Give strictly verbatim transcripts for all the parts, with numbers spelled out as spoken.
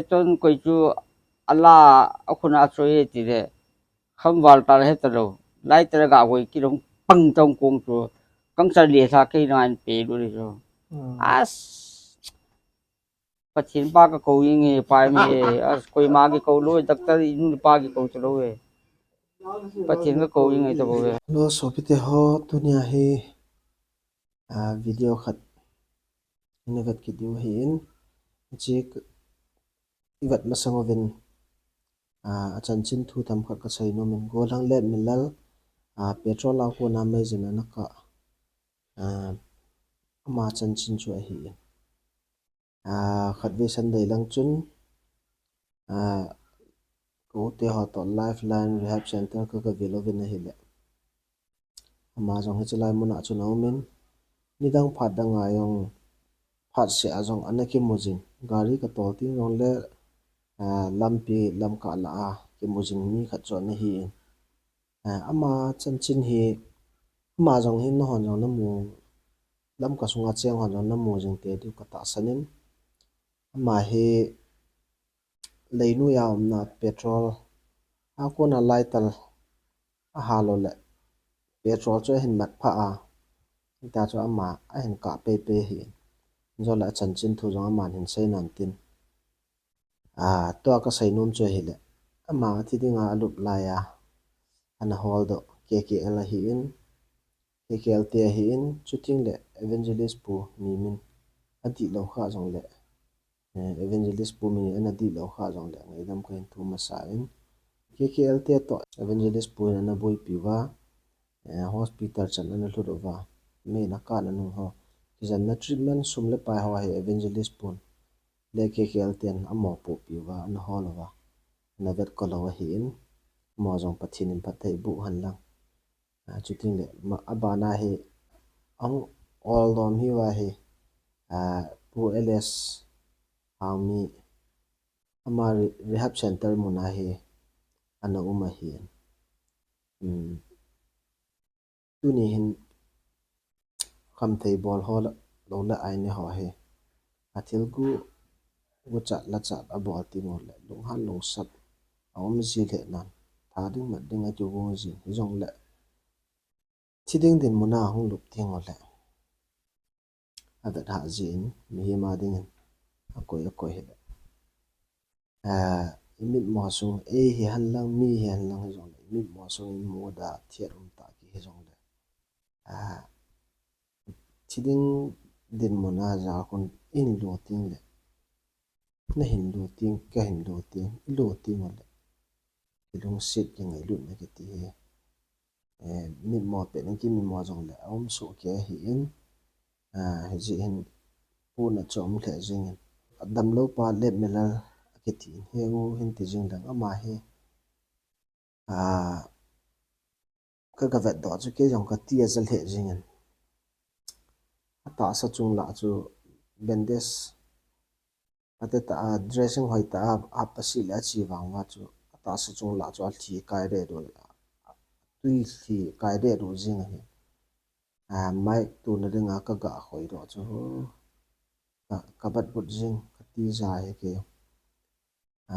Ton koi chu ala akhuna choi e tile. Khamval ta he ta lo. Lai ta ga goi ki dong pang tong kong chu. Kang cha le tha kei nan pe lu le chu. Hmm. As. Pathen pa ka ko ing e, pa mi e. As koi ma ki ko lo, doctor in pa ki ko ta lo e. Pathen ka ko ing e ta bo e. Lo so pi te ho tunia hi. A, video khat ina vet kit diu ahin, hiche i vet masang uvin, a, achanchin thu tam khat ka sei nom in, Golhang Letmilal, a, petrol a kona mei jin ana kah, a, ama chanchin chu ahin. A, khatvei Sunday lang chun, a, ka u te ho toh Lifeline Rehab Center ka, ka vil uvin ahile. Ama jong hiche lai mun a chun a um in, nidang phat dang a jong phat seh a jong ana kimu jing. Gari ka tol ting jong le, a, lampi lamkah lah a kimu jing mi khat chu ana hi in. A, ama chanchin hi, ama jong hi nahon jong namu, Lamka sunga cheng hon jong namu jing te diu ka tahsan in. Ama hi leinoi a umna petrol a kona laital a hal u le petrol chu ahin mat pha a, hita chu ama ahin kah pei pei ahi. Jole achanchin thu jong aman hin sei nan tin. A, tua ka sei nom chu ahile, ama thi dinga alup lai a ana hol doh K K L ahi in, K K L te ahi in, chuting le Evangelist Pu Mimin adih lou kha jong le, eh, Evangelist Pu Mimin ana dih lou kha jong le, ngaidam ka hin thum masa in, K K L te toh Evangelist Pu in ana boipi uva, eh, hospital chan ana lhut uva, mei na kah na nung ho, kijanna treatment sum le pai ho ahi Evangelist Pun le K K L ten amo pohpi uva, ana hol uva, ana vet kol u ahi in, amo jong Pathen in phatthei boh hen lang. A, chuting le, ma, abana hi, ahung ol dom hi uva hi, a, Pu L S Hangmi, ama re-, rehab center mun a hi, ana um ahi in. Um, Tuni hin khamthei bol ho la, lou le ai ne ho hi. Athil gu, guchat lachat abol teng u le, lunghan lungsat aum ji le nan. Tha ding mat ding akigong ji, hijong le. Thi ding dinmun a hung lup teng u le. Avet hah jin, mihem a dingin akoi, akoi hile. A, i mitmo sung, ei hi hen lang, mi hi hen lang, hijong le, i mitmo sung in muda, thiat um tah ki hijong le. A, thi ding dinmun a ja kon in lut teng le. Na hin lut teng, ka hin lut teng, i lut teng u le. Kilungset, kingailutna kiti hi. Eh, mitmo pen in kimitmo jong le, aum soh kei ahi in, ah, hijeh hin, puna chom lheh jing in. Adamlou pa Letmilal akiti in, he u hin ti jing leng ama hi, ah, ka, ka vet doh chu kei jong ka ti a ja lheh jing in. Atahsa chung lah chu bandage, Ate ta a dressing hoi ta a, a pasi le a chi vang uva chu, atahsa chung lah chu a lhi kai det u, tui lhi kai det u jing ahi. A, mic tuna dinga ka ga khoi doh chu, ka, ka bat but jing, ka ti ja hi kei.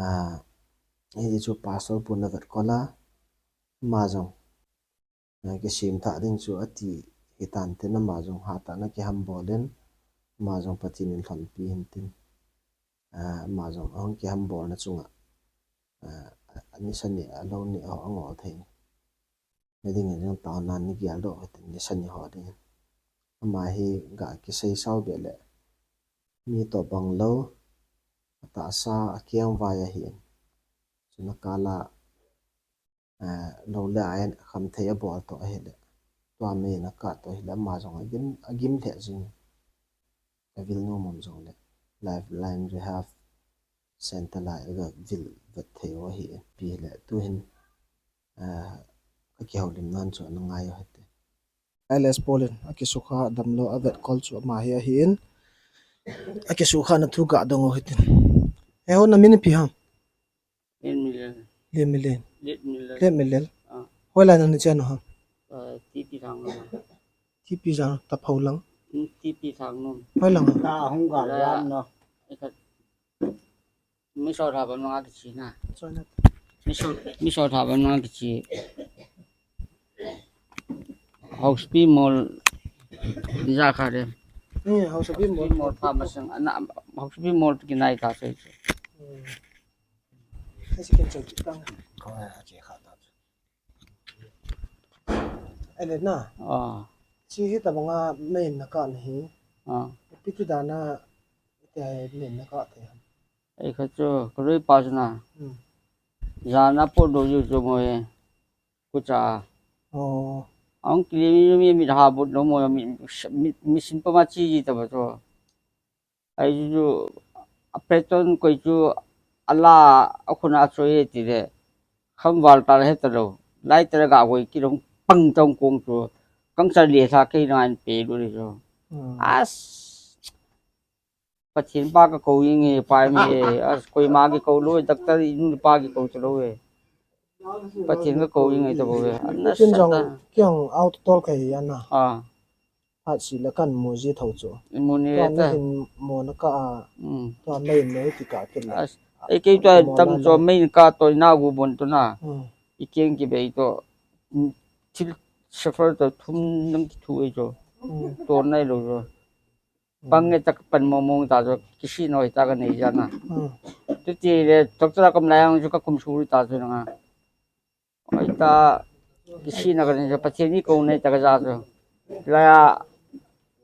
A, hiti chu pastor pun a vet kol a, ama jong. A, kisem thah ding chu ati hitan tin ama jong hatah in akiham bol in, ama jong Pathen in lhonpi hin tin. A, ama jong ahung kiham bolna chunga, a, ani sa ni, alou ni ho angol thei. Nading in jong taona ni geldoh hitin ni sa ni ho ding. Ama hi ga kisei sao beh le mi toh bang lou, atahsa akeng vai ahin. Chuna kala, eh, lou le ai khamthei abol toh ahile, tua mei na kah toh ahile, ama jong agim, agim lheh jing. Avil nom um jong le, Lifeline Rehab Center lai aga vil vet thei u ahi, ipi hile, tuhin, eh, ka kihoulimna chu ana ngai u hite. L S Paul in akisukha damlou a vet kol chu ama hi ahin, akisukhana thu ga dong u hitin. He ho, na min ipi ham? Letmilal. Letmilal. Letmilal. Letmilal. Ah. Hoilai nang na chanu ham? Ah, T P Thangnom. T P Jang, Taphou lang. Hmm, T P Thangnom. Hoilang ham? Ta hung ga lam no. Ekhat. Mi so tha bam nang a kichi na. Choi na. Mi so, mi so tha bam nang a kichi. House pi mol ja kha de. Ni house pi mol. Pi mol pha masang ana house pi mol ki nai ta se. Hmm. Ai si ken choi tang. Ko a che kha ta. Ele na. Ah. Chi hi ta banga main na ka na hi. Ah. Pi ti da na te main na ka te. Ei kha chu, ka rui pa chu na. Hmm. Jana po do ju chu mo e. Ku cha. Oh. Ang kili mi, mi, mi ha bu do mo mi, mi, mi sin pa ma chi ji ta ba chu. Ai ju, a peton koi chu, ala, a khuna chu e ti le. Kham val ta le he ta lo. Lai ta le ga goi ki dong pang tong kong chu. Kang cha le sa kei na an pe lu le chu. Hmm. As. Pathen pa ka ko ing e, pa mi e, as koima ki ko lo, doctor in pa ki ko lo e. Pathen ka ko ing e, ta ko e. Ana Kin sa jong ta. Kiang out tol ka hi ana. Ah. Hat si la kan mu ji thau chu. Mu ni Tua le na ta. Hin mu na ka a. Mm. Tua mai mai ti ka kin la. As, e kei tua Mo tam na cho na. Mai ka to na gu bon to na. Mm. I keng ki bei to. Mm, thil suffer to thum nang ki thu e cho. Mm. To nai lo cho. Pang nge tak pan mo mong ta cho, kisi noi ta ka nei ja na. Hmm. Tu ti le, doctor a kom lai ang cho ka kum su ta cho na nga. Oi ta, kisi na ka nei cho, Pathen ni ko nei ta ka ja cho. La ya,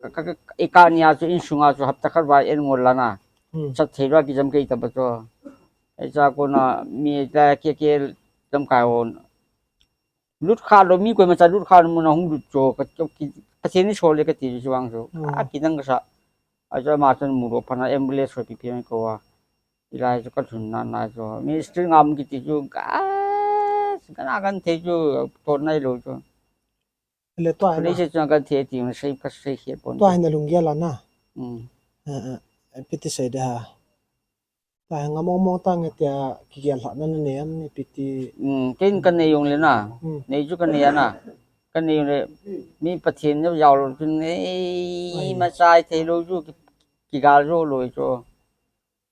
ka, ka, ka, i ka ni a cho, in sunga cho, hapta khat vai en ngol la na. Hmm. Chat thei ra ki jam kei ta ba cho. Ai cha ko na, mi ta ke ke jam kai on. Lut kha lo mi koi ma cha lut kha lo mu na hung lut cho ka, ka, ki, Pathen ni so le ka ti chu vang chu. Hmm. A ki dang ka sa. A cha ma chan mu ro pha na ambulance ho pi pi ko wa. I lai chu ka thun na na cho. Mi string am ki ti chu ka, ka na kan the chu to nai lo cho. Le to ai na. Police chu kan the ti ma sei ka sei khia pon. To ai na lung gel a na. Hmm. Eh, eh, piti sei de ha. Tua hi nga mong mong ta nge tia kigel lhah na na nei am ni piti. Hmm, ken ka nei jong le na. Hmm. Nei chu ka nei a na. Ka nei jong le mi Pathen jao jao lo chu nei Ai. Ma chai thei lo chu ki, kigal jo lo chu.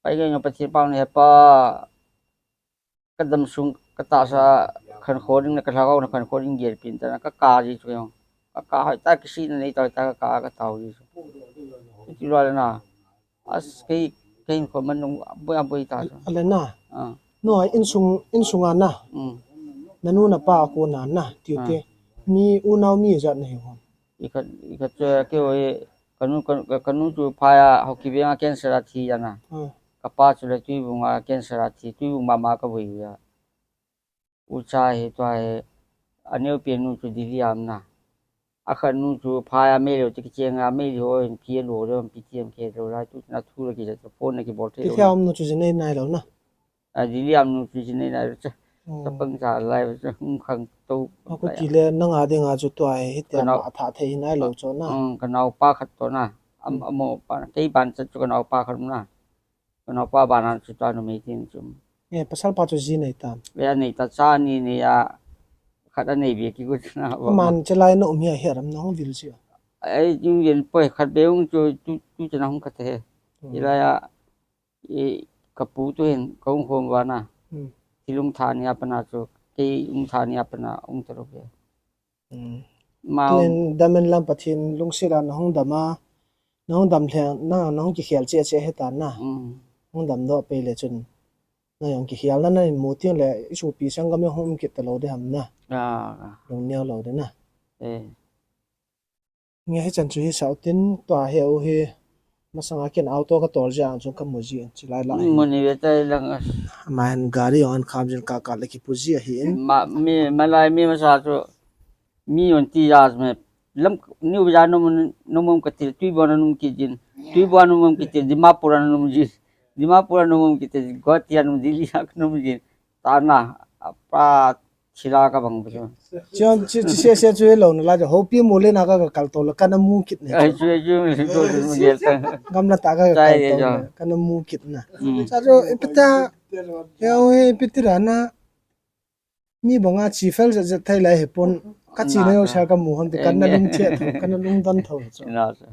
Pai nge jong Pathen pau ni he pa. Ka dam sung ka tahsa khan kho ding le ka lhagao na khan kho ding gel pin ta na ka ka ji chu jong. Ka ka hoi ta kisi na nei ta hoi ta ka ka ka tau ji chu. Ti lo le na. As kei, kei ko man nung boi a boi ta. Ale na. Ah. No, insung, insung a na. Mm. Na nu na pa ko na na, tiu te. Ah. Mi u nau mi ja na hi ho. I ka, i ka che ke o e, ka nu, ka, ka nu chu pha ya, ho ki veng a cancer a thi ya na. Ah. Ka pa chu le tui bung a cancer a thi, tui bung ma ma ka boi ya. U cha hi tua hi, a neo pen nu chu Delhi a um na. A khat nu chu pha ya mei leo ti kicheng a mei leo in phi leo leo pi ti em ke leo lai tu na thu la ki ja phone na ki bol the Ti leo. Thia um nu chu jinei nai lo na. A Delhi a um nu chu jinei nai lo cha. Hmm. Ka pang cha lai cha hung khang to. A ku ti le na nga ding a chu tua hi ti Ka nau- ma tha thei nai lo cho na. Hmm, ka nau pa khat to na. Am Hmm. amo pa kei ban cha chu ka nau pa khat na. Ka nau pa ban a chu tua nu mei tin chu. Nge, pasal pa chu ji nei ta. Ve a nei ta cha ni nei a khat a nei ve ki ku na. Man che lai no mi a her am nong vil ji. Ai, jing yen poi khat be ung chu tu, tu chana hung khat he. Hmm. Ilai a, i ka pu tu hin ka ung khom va na. Hmm. Thil ung tha ni a pa na chu, kei ung tha ni a pa na ung ta lo ve. Hmm. Ma Tuin dam in lam Pathen lungset a na hung dam a, na hung dam lheng, na, na hung kikhel che che he ta na. Hmm. Hung dam doh pe le chun. Na jong kikhel na, na in mu ting le, i supi sanggam jong hung um kit ta lo de ham na. Ah. Lung neo lo de na. Eh. Nge hi chan chu hi sau tin, tua he u hi, masang a ken auto ka tol jia ang chung ka mu ji, chi lai lai. Mu ni ve tai lang a. Ma hin gari jong an kham jin ka ka le ki pu ji a hi in. Ma, mi, ma lai mi masa chu, mi yon ti ya me, lam, ni u ja no mun, no mun ka ti, tui bo no mun ki jin, tui bo no mun ki ti, Dimapur no mun ji, Dimapur no mun ki ti, Guwahati no mun, Delhi no mun jin, ta na, apa, Chila ka bang bang. Chon, chi, chi, se, se, chu lo na la, ho pi mu le na ka, ka kal to la, ka na mu kit ne. Ai, chu, chu, chu, chu, chu, mu gel ta. Gam la ta ka, ka Chai kal ye to jo. La, ka na mu kit na. Mm. Sa jo, ipi ta, ya, o, ipi ti ra na, mi bang a chi fel zat zat thai lai he pon, ka chi na yo sa ka mu hon ti, ka na lung che tho, ka na lung don tho, so. Na, so.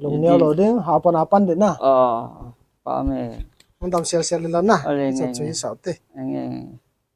Lung neo lo ding, ha pon a pan de na. Ah, pa me. Dam sel sel le la na. Ole, nge, nge. Chu hi sao te. Nge, nge.